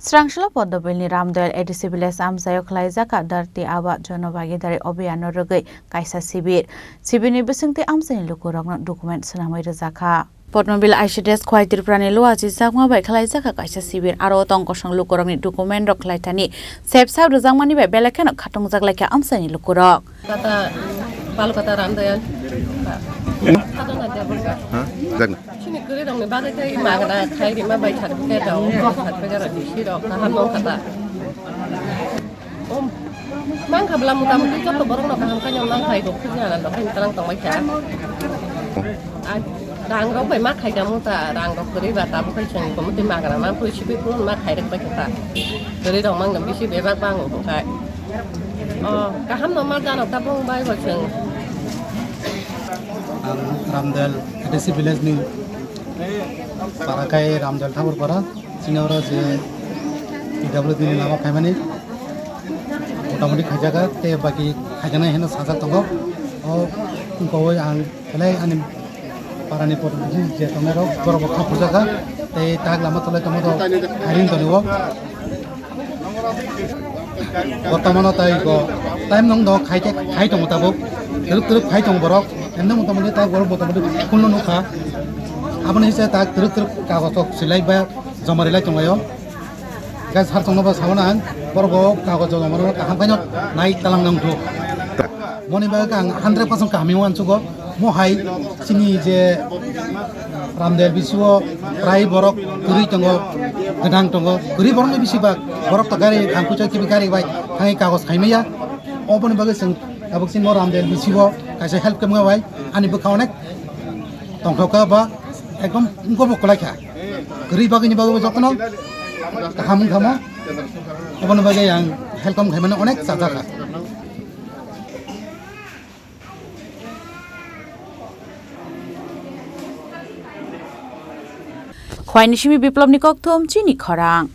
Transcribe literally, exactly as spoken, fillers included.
Srangsalo Poddobilni Ramdayal A D C village amchaio khwlaijak Dhorti Aaba Jan Bhagidari Abhiyan no rwgwi kaisa sibir. Sibirni bisingtwi amchaini lukurokno document swnamwi rwjakha. Poddobil I C D S Khwai Tripurani luachi chakma bai khwlaijak kaisa sibir, aro tong kosong lukurokni document rok khwlaithani sepsa rwjakmani bai belai kheno khatungjak laikha amchaini lukurok. Kata, Balu kata Ramdayal. Kata na dia berka. Ha? Jang. Sini kiri dong ni bagai tai magana khai rima bai certificate dong, certificate dong, D C dong, kaham dong kata. Om, mang kha bla muta muti joto borok no kaham kanya mang khai dong, kiri ana dong, kiri talang tong bai kha. A, rang rok bai ma khai kamu ta, rang rok kiri ba tabu khai cheng, komuti magana ma pui sibi pun ma khai rek bai kha. Kiri dong mang dong bisi bebak bang o khai. Oh, kaham no ma jano tabung bai bo chwng. Ang Ramdayal A D C village ni para kai Ramdayal Thakur para. Chini oro je P W D ni lama khaimani motamoti khaijaga tei baki khaijaknai hino sajak tongo. O wngkogwi ang belai ani parani protinidhi je tongnai rok borok bo kha phurjakha tei tak lama tolai tongma rok hiring tongo. Bortomano tai go time nong do khai khe khai tongo tabuk twrwk twrwk khai tongo borok emno motamoti tak borok motamoti phulno nukha aboni hise tak twrwk twrwk kagoj rok silai ba joma rilai tonglaio. Gas har tongno ba sabana ang borok bo kagoj joma rok kaham khaino nai talang nang thuk. Moni bagwi ang hundred percent kaham wng sugo. Mo hai chini je Ramdayal bisi o prai borok kwrwi tongo, gwnang tongo, kwrwi borokni bisi bak borok to gari thang kuchai kibi gari bai thangwi kagoj khaimaya. Oboni bagwi chwng tabuk chini mo Ramdayal bisi o kaisa help kemga bai ani bwkha onek tongthokha ba ekdom wngkha bo kwlai kha. Kwrwi bagwini bagwi bo jotono kaham wngkha mo. Oboni bagwi ang help khaimani onek chajakha. Khwaini simi Biplobni kokthum chini khorang.